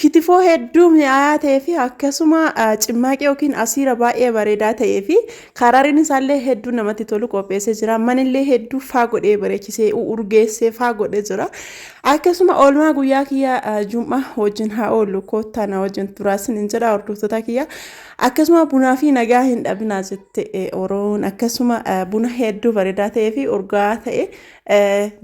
Kitifoo hedduu mi'aayaa ta'ee fi akkasuma cimmaaqii yookiin asiira baay'ee bareedaa ta'ee fi karariin isaallee hedduu namatti tolu qopheessee jira. Manillee hedduu faa godhee bareechisee urgeessee faa godhee jira. Akkasuma oolmaa guyyaa kiyya jum'aa wajjin haa oollu, koottaa na wajjin turaa isiniin jedha, hordoftoota kiyya. Akkasuma bunaa fi nagaa hin dhabinaa jette Oromoon. Akkasuma buna hedduu bareedaa ta'ee fi urgaa'aa ta'e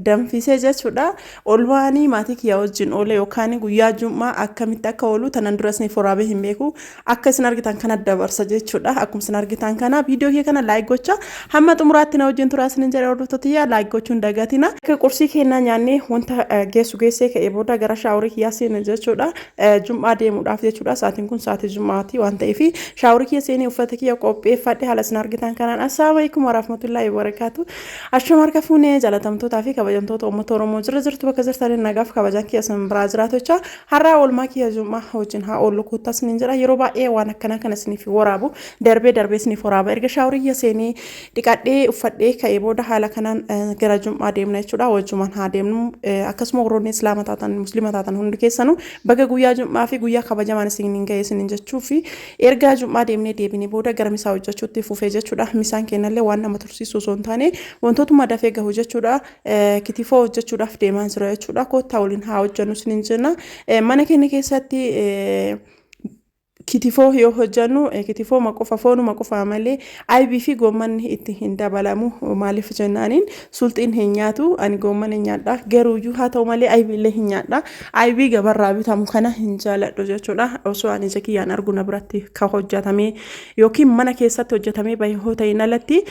danfisee jechuudha. Oolmaanii maatii kiyya wajjin oole yookaan guyyaa jum'aa akkamitti akka oolu tanan dura isiniif waraabee hin beeku. Akka isin argitan kana dabarsa jechuudha. Akkuma isin argitan kana viidiyoo kiyya kana like gocha hamma xumuraatti na wajjin turaa isiniin jedha, hordoftoota kiyya, like gochuun dagatina. Akka qursii kennaa nyaannee wanta geessu geessee ka'ee booda gara shaaworii kiyyaa seene jechuudha. Jum'aa deemuudhaaf jechuudha. Sa'aatiin kun sa'aatii jum'aati waan ta'eef shaaworii kiyya seenee uffata kiyya qopheeffadhe haala isin argitan kanaan. Assalaamu alaikum warahmatullahi wabarakaatu. Ashama, harka fuunee, jaalatamtootaa fi kabajamtoota uummata Oromoo, jira jirtu bakka jirtaniin nagaaf kabajaan kiyya isin biraa jiraatu jecha, har'aa oolmaa kiyya jum'aa wajjin haa oollu, koottaa isiniin jedha. Yeroo baay'ee waan akkanaa kana isiniif waraabu, darbee darbee isiniif waraaba. Erga shaaworii kiyya seenee dhiqadhee uffadhee ka'ee booda haala kanaan gara jum'aa deemna jechuudha. Wajjumaan haa deemnu. Akkasuma warroonni islaama taatan, muslima taatan hundi keessanuu baga guyyaa jum'aa fi guyyaa kabajamaan isiniin ga'e isiniin jechuu fi ergaa jum'aa deemnee deebinee booda gara misaa hojjechuutti fufee jechuudha. Misaan keenyallee waan nama tursiisu osoo hin taane wantootuma dafee gahu jechuudha. Kitifoo hojjechuudhaaf deemaa jira jechuudha. Koottaa waliin haa hojjennu isiniin jenna. Mana keenya keessatti kitifoo yoo hojjennu kitifoo qofa, foonuma qofa malee aybii fi goommanni itti hin dabalamu. Maaliif jennaaniin sulxiin hin nyaatu. Ani goomman hin nyaadha, garuuyyuu haa ta'u malee aybii illee hin nyaadha. Aybii gabarraa bitamu kana hin jaaladhu jechuudha. Osoo ani ija kiyyaan argu na biratti ka hojjetamee yookiin mana keessatti hojjetamee bahe hoo ta'in alatti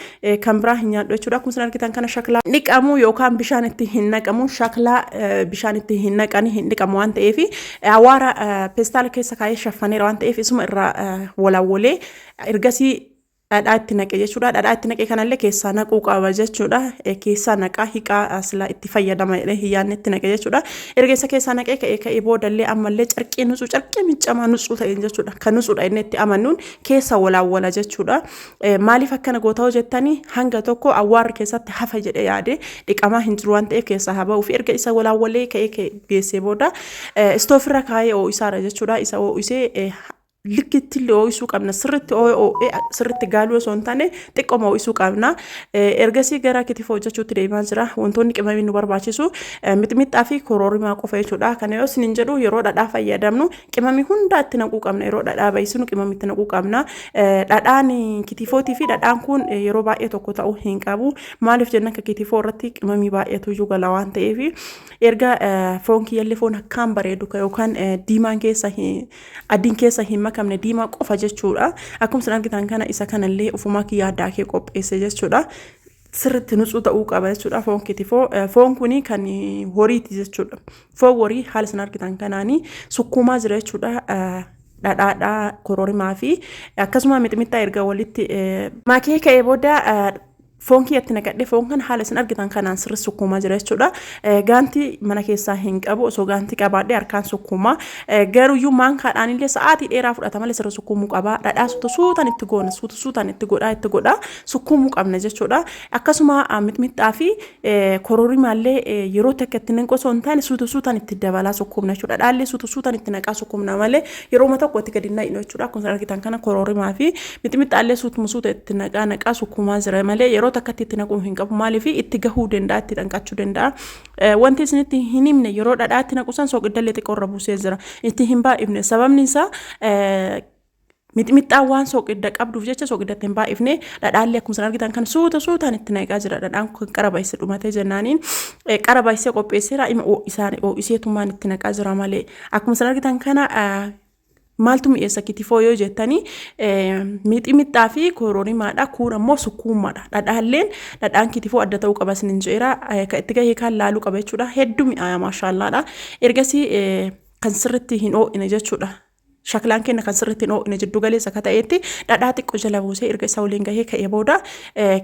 kan biraa hin nyaadhu jechuudha. Akkuma isin argitan kana shaklaa dhiqamu yookaan bishaan itti hin naqamu. Shaklaa bishaan itti hin naqani, hin dhiqamu waan ta'eef awaara peestaala keessa kaa'ee shaffaneera waan ta'eef isuma irraa walawwalee ergasii dhadhaa itti naqe jechuudha. Dhadhaa itti naqe kanallee keessaa naquu qaba jechuudha. Keessaa naqaa hiqaa silaa itti fayyadama jedhee hin yaadne itti naqe jechuudha. Erga isa keessaa naqee ka'ee boodallee ammallee carqii nutsuu, carqii miccamaa nutsuu ta'een jechuudha. Kan nutsuudha inni itti amanuun keessa walaawwala jechuudha. Maaliif akkana goota jettanii, hanga tokko awwaarri keessatti hafa jedhee yaade, dhiqamaa hin jiru waan ta'eef keessaa haa ba'uu fi erga isa walaawwalee ka'ee geessee booda istoofirra kaa'ee ho'isaara jechuudha. Isa ho'isee likkitti illee ho'isuu qabna. Sirriitti ho'ee sirriitti gaaluu osoo hin taane xiqqooma ho'isuu qabna. Ergasii gara kitifoo hojjechuutti deemaa jira. Wantoonni qimamii nu barbaachisu mixmixaa fi kororimaa qofa jechuudha. Kana yoo isiniin jedhu, yeroo dhadhaa fayyadamnu qimamii hundaa itti naquu qabna. Yeroo dhadhaa baay'isnu qimamii itti naquu qabna. Dhadhaan kitifootii fi dhadhaan kun yeroo baay'ee tokko ta'uu hin qabu. Maaliif jenna, akka kitifoo irratti qimamii baay'eetu iyyuu gala waan ta'eef. Erga foon kiyyallee foon akkaan bareedu yookaan diimaan keessa, adiin keessa hin makamne, diimaa qofa jechuudha. Akkuma isin argitan kana isa kanallee ofumaa kiyyaa daakee qopheesse jechuudha. Sirriitti nutsuu ta'uu qaba jechuudha foon kitifoo. Foon kuni kan horiiti jechuudha. Foon horii haala isin argitan kanaanii sukkuumaa jira jechuudha. Dhadhaadhaa, kororimaa fi akkasuma mixmixaa erga walitti makee ka'ee booda foon kiyyatti naqadhe. Foon kana haala isin argitan kanaan sirri sukkuumaa jira jechuudha. Gaantii mana keessaa hin qabu. Osoo gaantii qabaadhe harkaan sukkuumaa. Garuuyyuu maankaadhaan illee sa'aatii dheeraa fudhata malee sirri sukkuumuu qaba. Dhadhaa suuta suutaan itti goona, suuta suutaan itti godhaa itti godhaa sukkuumuu qabna jechuudha. Akkasuma mixmixaa fi kororimaallee yeroo takka itti naqu osoo hin taane suuta suutaan itti dabalaa sukkuumna jechuudha. Dhadhaallee suuta suutaan itti naqaa sukkuumna malee yeroo tokko itti gadi naqnu jechuudha. Akkuma argitan kana kororimaa fi mixmixaallee suutuma suuta itti naqaa naqaa sukkuumaa jira malee yeroo takkatti itti naquu hin qabu. Maaliif, itti gahuu danda'a, itti dhanqachuu danda'a. Wanti isinitti hin himne, yeroo dhadhaatti naqu san soqidallee xiqqoo irra buusee jira. Itti hin baay'ifne. Sababni isaa mixmixaan waan soqidda qabduuf jecha soqiddatti hin baay'ifne. Dhadhaallee akkuma isin argitan kan suuta suutaan itti naqaa jira. Dhadhaan kun qara baay'isee dhumatee jennaaniin qara baay'isee qopheesseera. Ima isaan ho'iseetumaan itti naqaa jira malee. Akkuma isin argitan kana maaltu mi'eessa kitifoo yoo jettanii, mixmixaa fi kororimaadha. Kun ammoo sukkuummaadha. Dhadhaalleen dhadhaan kitifoo adda ta'uu qaba isinin jeera. Kan itti gahee kan laaluu qaba jechuudha. Hedduu mi'aaya, maashaallaadha. Ergasii kan sirritti hin ho'ine jechuudha. Shakilaan keenya kan sirriitti hin ho'ine jiddu galeessa akka ta'etti dhadhaa xiqqoo jala buusee erga isa waliin gahee ka'ee booda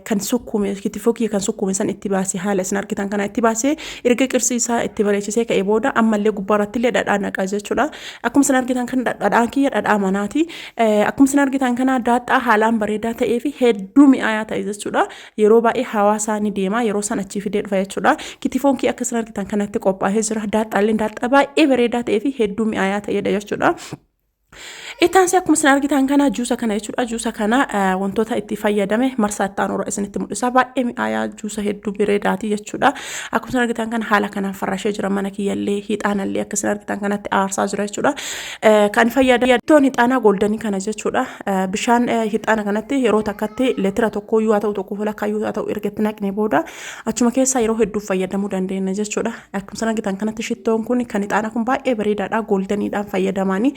kan sukkuume kitifoo kiyya kan sukkuume san itti baasee haala isin argitan kana itti baasee erga qirsii isaa itti bareechisee ka'ee booda ammallee gubbaarratti illee dhadhaa naqa jechuudha. Akkuma isin argitan kan dhadhaan kiyya dhadhaa manaati. Akkuma isin argitan kana daaxxaa haalaan bareedaa ta'ee fi hedduu mi'aayaa ta'e jechuudha. Yeroo baay'ee hawaasaa ni deema yeroo san achii fidee dhufa jechuudha. Kitifoon kiyya akka isin argitan kanatti qophaa'ee jira. Daaxxaalleen daaxxaa baay'ee bareedaa ta'ee fi hedduu mi'aayaa ta'edha jechuudha. Itti aansee akkuma isin argitan kana juusa kana jechuudha. Juusa kana wantoota itti fayyadame marsaa itti aanu irra isinitti mul'isa. Baay'ee mi'aayaa juusa hedduu bareedaati jechuudha. Akkuma isin argitan kana haala kanaan farrashee jira mana kiyyallee hixaanallee akka isin argitan kanatti aarsaa jira jechuudha. Kan fayyadamu toon hixaanaa gooldanii kana jechuudha. Bishaan hixaana kanatti yeroo takkatti leetira tokko iyyuu haa ta'u tokko walakkaa iyyuu haa ta'u erga itti naqne booda achuma keessaa yeroo hedduuf fayyadamuu dandeenya jechuudha. Akkuma isin argitan kanatti shittoon kun kan ixaana kun baay'ee bareedaadha. Gooldaniidhaan fayyadamaanii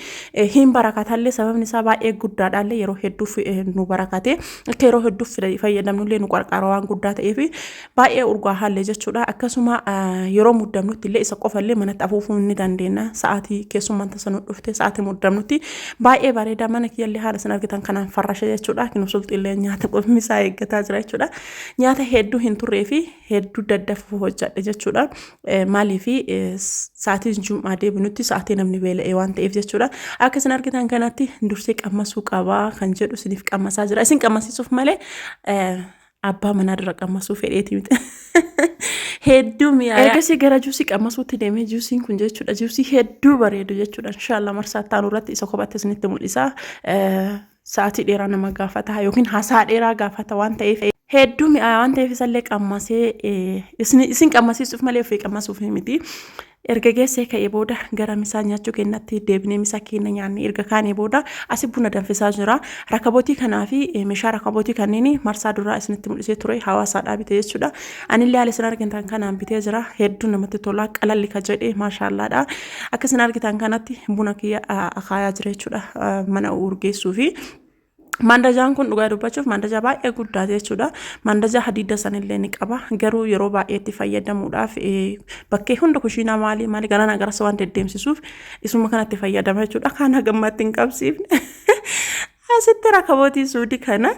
hin barakatallee sababni isaa baay'ee guddaadhaallee yeroo hedduuf nu barakate akka yeroo hedduuf fayyadamnullee nu qarqaara waan guddaa ta'eef baay'ee urgaahaallee jechuudha. Akkasuma yeroo muddamnutti illee isa qofallee manatti afuufuu ni dandeenya. Sa'aatii keessummaan tasa nu dhufte sa'aatii muddamnutti baay'ee bareeda mana kiyyallee haala isin argitan kanaan farrasha jechuudha. Kinu sulxiillee nyaata qofni isaa eeggataa jira jechuudha. Nyaata hedduu hin turree fi hedduu daddafuuf hojjedhe jechuudha. Maaliif sa'aatiin jum'aa deebinutti sa'aatii namni beela'ee waan ta'eef jechuudha. Akka isin argitan kanatti dursee qammasuu qabaa kan jedhu isiniif qammasaa jira. Isin qammasiisuuf malee abbaa manaa dura qammasuu fedheeti miti. Hedduu mi'aayaa. Ergasii gara juusii qammasuutti deemee juusiin kun jechuudha. Juusii hedduu bareedu jechuudha. Inshaallah marsaa itti aanu irratti isa kophatti isinitti mul'isa. Sa'aatii dheeraa nama gaafata yookiin haasaa dheeraa gaafata waan ta'eef hedduu mi'aayaa waan ta'eef isallee qammasee isin qammasiisuuf malee ofii qammasuuf miti. Erga geessee ka'ee booda gara misaa nyaachuu keenyatti deebinee misaa keenya nyaannee erga kaanee booda asi buna danfisaa jira. Rakabootii kanaa fi meeshaa rakabootii kanneen marsaa duraa isinitti mul'isee ture hawaasaadhaa bite jechuudha. Anillee haala isin argitan kanaan bitee jira. Hedduu namatti tola. Qalalli ka jedhee maashaallaadha. Akka isin argitan kanatti buna kiyya akaayaa jira jechuudha. Mana urgeessuu fi Mandajaan kun dhugaa dubbachuuf mandajaa baay'ee guddaa jechuudha. Mandajaa hadiida sanillee ni qaba. Garuu yeroo baay'ee itti fayyadamuudhaaf bakkee hunda kushiinaa maalii maalii garanaa garas waan deddeemsisuuf isuma kanatti fayyadama jechuudha. Kaan hagammaatti hin qabsiifne. Asitti rakabootii suudii kana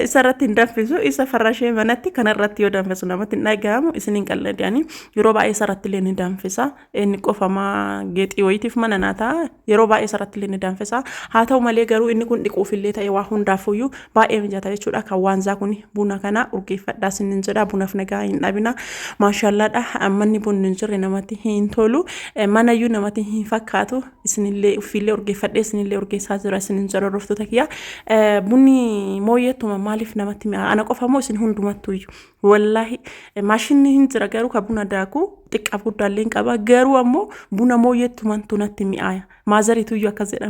isa irratti hin danfisu isa farrashee manatti kana irratti yoo danfisu namatti hin dhaga'amu isin hin qalladani yeroo baay'ee isa irratti illee ni danfisa inni qofamaa geexii wayiitiif mana naa ta'a yeroo baay'ee isa irratti illee ni danfisa haa ta'u malee garuu inni kun dhiquuf illee ta'e waa hundaafuyyuu baay'ee mijata jechuudha kan waanzaa kun buna kana urgeeffadhaa sinin jedha bunaaf nagaa hin dhabina maashaallaadha manni bunni hin jirre namatti hin tolu manayyuu namatti hin fakkaatu isinillee ufiillee urgeeffadhee isinillee urgeessaa jira isinin jedha hordoftoota kiyya. Bunni mooyyeettuma maaliif namatti mi'aa ana qofa moo isin hundumattuuyyu wallaahi maashinni hin jira garuu ka buna daaku xiqqaaf guddaallee hin qaba garuu ammoo buna mooyyeettumantu natti mi'aaya maazariituyyuu akkas jedha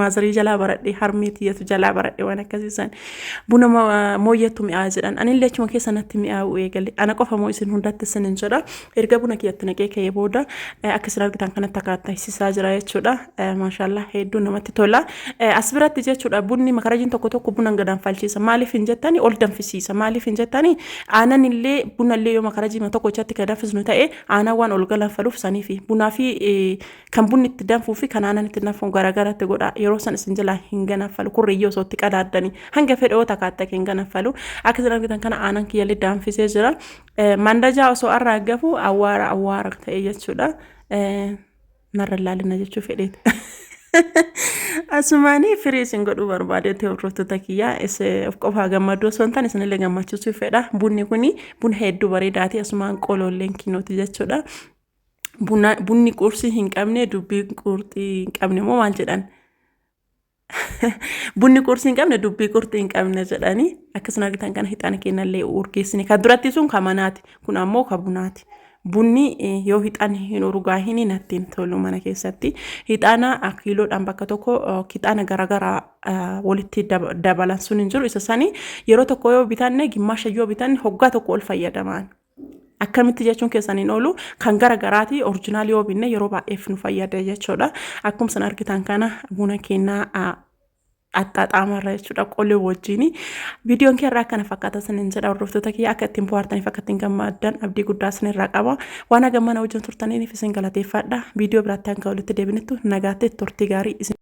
maazarii jalaa baradhe harmee tiyyatu jalaa baradhe waan akkasiisan buna mooyyeettu mi'aaya jedhan anillee achuma keessa natti mi'aawu eegale ana qofa moo isin hundatti isinin jedha Erga buna kiyyatti naqee ka'ee booda akka isin argitan kanatti akkaataisisaa jira jechuudha. Maashaallah hedduu namatti tola. As biratti jechuudha bunni makarajiin tokko tokko buna danfalchiisa. Maaliif hin jettani ol danfisiisa. Maaliif hin jettani aanan illee buna illee yoo makarajii tokko ichatti kan danfisnu ta'e aanan waan ol galanfaluuf saniifi bunaa fi kan bunni itti danfuu fi kan aanan itti danfu garaagaratti godha. Yeroo san isin jalaa hin ganaffalu. Kurriyyoo osoo itti qadaaddanii hanga fedhoo takaatta hin ganaffalu. Akka isin argitan kana aanan kiyyallee danfisee jira. Mandajaa osoo arraaggafu awwaara awwaara ta'e jechuudha. Narra ilaalina jechuu fedheeti. Asumaanii firii isin godhuu barbaadeetti hordoftoota kiyyaa of qofaa gammaduu osoo hin taane isinillee gammachiisuu fedha. Bunni kuni buna hedduu bareedaati asumaan qoloolleen kinooti jechuudha. Bunni qursii hin qabne dubbii qurxii hin qabne moo maal jedhan? Bunni qursii hin qabne dubbii qurxii hin qabne jedhanii akkasuma argitan kana hixaana keenyallee urgeessine. Kan duratti sun kan manaati. Kun ammoo kan bunaati. Bunni yoo hixaanni hin urgaahin natti hin tolu mana keessatti. Hixaana kiiloodhaan bakka tokko hixaana garaagaraa walitti dabalan sun hin jiru. Isa sanii yeroo tokko yoo bitanne gimmaasha yoo bitanne hoggaa tokko ol fayyadamaan. Akkamitti jechuun keessan hin oolu kan gara garaati orjinaal yoo binne yeroo baay'eef nu fayyada jechuudha. Akkuma isin argitan kana buna keenyaa axxaaxaamarra jechuudha qolee wajjin. Viidiyoon kee irraa akkana fakkaata isinin jedha hordoftoota kiyya akka ittiin bohaartaniif akka ittiin gammaddan abdii guddaa isin irraa qaba. Waan haga mana wajjin turtaniif isin galateeffadha. Viidiyoo biraatti hanga walitti deebinittu nagaatti turtii gaarii isin.